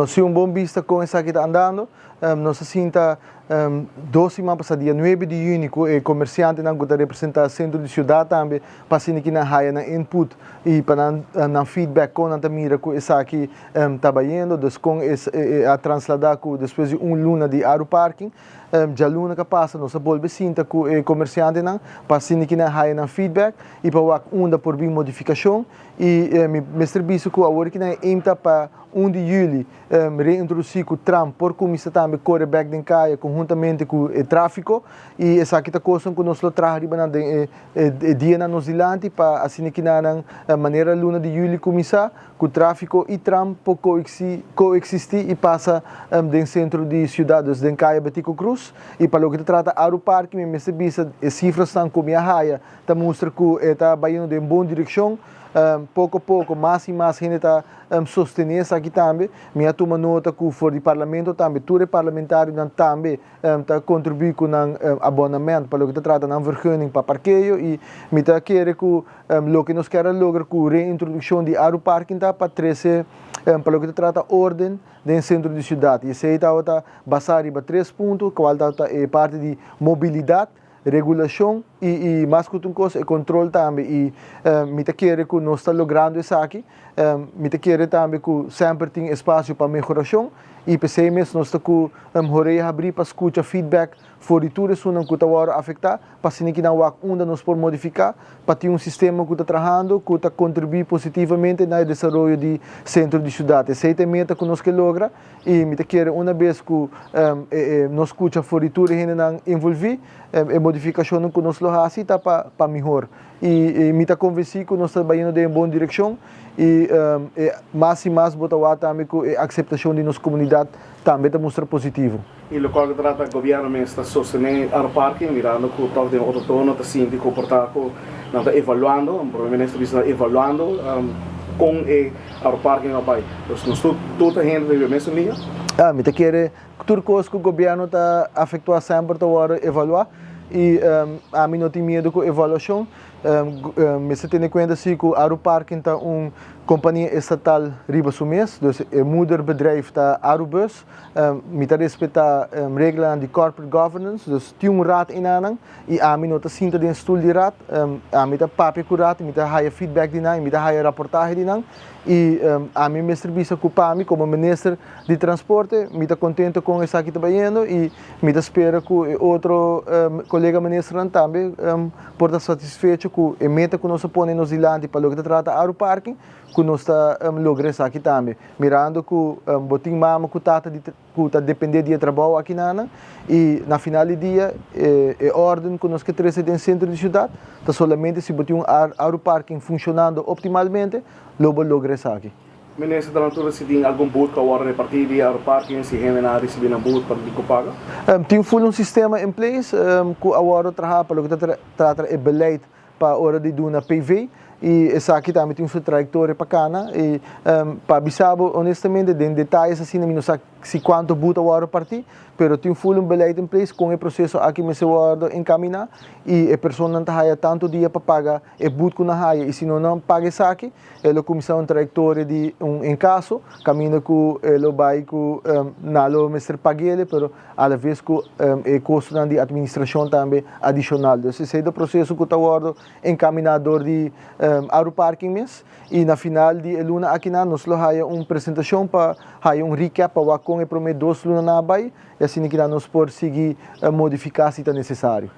Nos tin un bon bista con esaki ta andando. Nos a sinta 2 siman pasa, dia 9 di juni, cu e comerciantenan cu ta representa centro di ciudad tambe, pa asina cu nan haya nan input y pa nan feedback con nan ta mira cu esaki ta bayendo, dus con a traslada cu despues di un luna di Aru Parking. Dialuna cu pasa nos a bolbe sinta cu e comerciantenan pa asina cu nan haya nan feedback y pa wak unda por bin modificacion. Y mi mester bisa cu awor cu nan ta pa 1 di juli reintroduci cu tram por cuminsa tambe core back den caya conhuntamente cu e trafico, y esaki ta cos cu nos lo traha riba nan den e dia nan nos dilanti, pa asina cu nan manera luna di juli cuminsa cu trafico y tram por coexisti y pasa den centro di ciudad, dus den Caya Betico Croes. Y pa loke ta trata Aru Parking, mi mester bisa, e cifranan cu mi a haya ta mustra cu ta bayendo den bon direccion. Poco poco mas y mas hende ta sostene esaki tambe. Mi a tuma nota cu for di parlamento tambe, tur parlamentarionan tambe ta contribui cu un abonnement pa loke ta trata nan vergunning pa parkeo, y mi ta kere cu loke nos kier logra cu reintroduccion di Aru Parking ta pa trece pa loke ta trata orden den centro di ciudad. Y esey ta basa riba tres punto, cual ta e parti di mobilidad, regulacion y mas cu un cos, e control tambe. Y mi ta kere cu nos ta logrando esaki. Mi ta kere tambe cu semper tin espacio pa mehoracion y p'esey mes nos ta cu orea habri pa scucha feedback for di tur esunnan cu ta wordo afecta, pa asina cu nan wak unda nos por modifica pa tin un sistema cu ta trahando, cu ta contribui positivamente na desaroyo di centro di ciudad. Esey ta e meta cu nos kier logra, y mi ta kere un bes cu nos scucha for di tur hendenan envolvi, e modificacion cu nos lo haci ta pa mihor. Y mi ta convenci cu nos ta bayendo den bon direccion y mas y mas bo ta wak tambe cu e aceptacion di nos comunidad tambe ta mustra positivo. Y loke ta trata gobierno mes ta sostene Aru Parking, mirando cu toch den otro tono ta sinti cu por ta cu nan ta evaluando, e prome minister ta evaluando con e Aru Parking a bay. Dus nos tur ta hende den mesun liña? Ah, mi ta kere tur cos cu gobierno ta efectua semper ta wordo evalua y ami no tin miedo cu evaluacion. Mester tene cuenta si cu Aru Parking ta un compania estatal riba su mes, dus e moederbedrijf ta Arubus. Mi ta respeta regla di corporate governance, dus tin un raad einan y ami no ta sinta den stoel di raad. Ami ta papia cu raad, mi ta haya feedback di nan, mi ta haya reportahe di nan, y ami mester bisa cu pa mi como minister di transporte mi ta contento cu esaki ta bayendo, y mi ta spera cu otro colega ministernan tambe por ta satisfecho cu e meta cu nos a pone nos dilanti pa loke ta trata Aru Parking, cu nos ta logra esaki tambe, mirando cu bo tin mama cu tata cu ta depende di trabou aki nan, y na final di dia e orden cu nos kier trece den centro di ciudad ta solamente si bo tin un Aru Parking funcionando optimalmente lo bo logra esaki. Minister, durante si tin algun boet cu a wordo reparti di Aru Parking, si hende a ricibi un boet pa di paga? Tin full un sistema in place cu a wordo traha pa loke ta trata e beleid pa ora di duna PV, y esaki tambe tin su trayectoria pa cana, y pa bisa bo honestamente, den detaye asina mi no sa si cuanto boet a wordo parti, pero tin full un beleid in place cu e proceso aki mester wordo encamina y e persona ta haya tanto dia pa paga e boet cu nan haya, y si no nan paga esaki, e lo cuminsa un trayectoria di un incasso, caminda cu e lo bay cu nan lo mester pag'e, pero a la vez cu e costo di administracion tambe adicional. Dus esey ta e proceso cu ta wordo encamina door di Aru Parking mes, y na final di luna aki nan nos lo haya un presentacion pa haya un recap pa wak con e prome 2 luna nan a bay, y asina cu nos por sigui modifica si ta necesario.